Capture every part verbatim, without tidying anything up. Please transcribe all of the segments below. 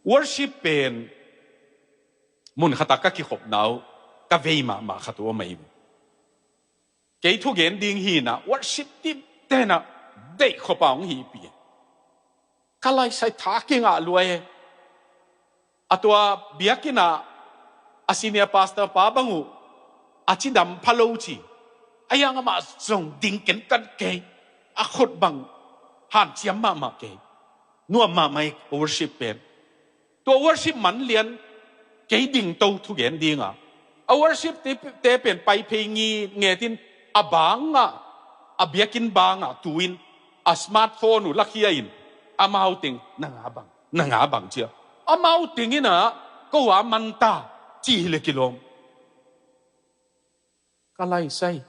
Worship pen mun khatah ka kikhopna uh ka vei mahmah khat uh a mei. Kei thugen ding hinah worship tiptenah deih khopa hong hihpi. Ka laisai tha kingah luai e. A tua biakinnah a senior pastor pa bang uh a cidam pha lo ci. A hiang amah zong ding kenkan kei. A khut bang hanciam mahmah kei. Nuam mahmah hi worship pen. Tua worship manlian kei dingto thugen dinga a worship te, te pen paiphei ngi ngetin a bangah a biakinn bangah tuin a smartphone uh lakhia in amau teng nanga bang nanga bang cia amau tenginah ko a manta ci hi le kilawm. Ka laisai.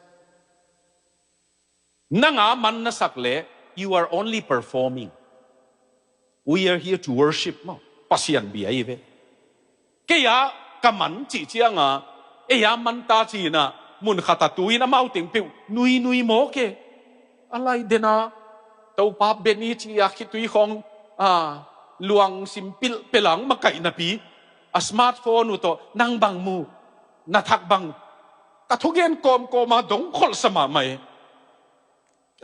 Nanga man na sak le, you are only performing. We are here to worship maw. Pasian bia hi ve. Kei a ka man cih cianga ei a manta cinah mun khatah tuin amau teng peuh nuinui mawk e. A lai dena Topa Benny ci a khitui khawng a luang simpilh pelang makaih napi a smartphone uh tawh nang bang mu na thak bang ka thugen kawmkawma dong kholhsa mahmah e.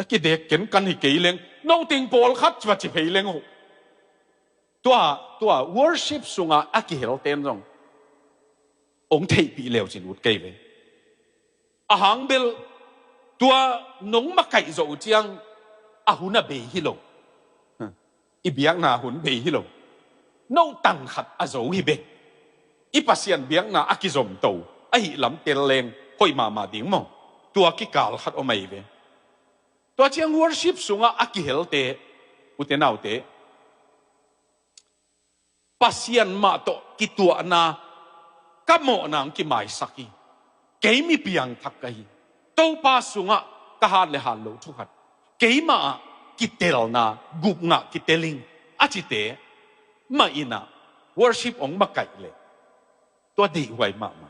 A kidek kenkan hi kei leng no teng pawlkhat va ci phei leng uh. Tua tua worship sunga a kihelten zong ong theihpih leucin ut kei ve. A hangbel tua nong makaih zawh uh ciang a hun a bei hi lo. I biakna hun bei hi lo. No tang khat a zo hi bek. I Pasian biakna a kizomto ahi lam tel leng hoih mahmah ding maw. Tua kikal khat om ahi ve. Tua ciang worship sungah a kihelte ute naute Pasian mah tawh kituahna ka mawhna ang kimaisak hi. Kei mi piangthak ka hi. Topa sungah ka hat le hat loh thukhat keimah ah kitelna gupngah kiteling a cite mah inah worship ong makaih leh tua deihhuai mahmah.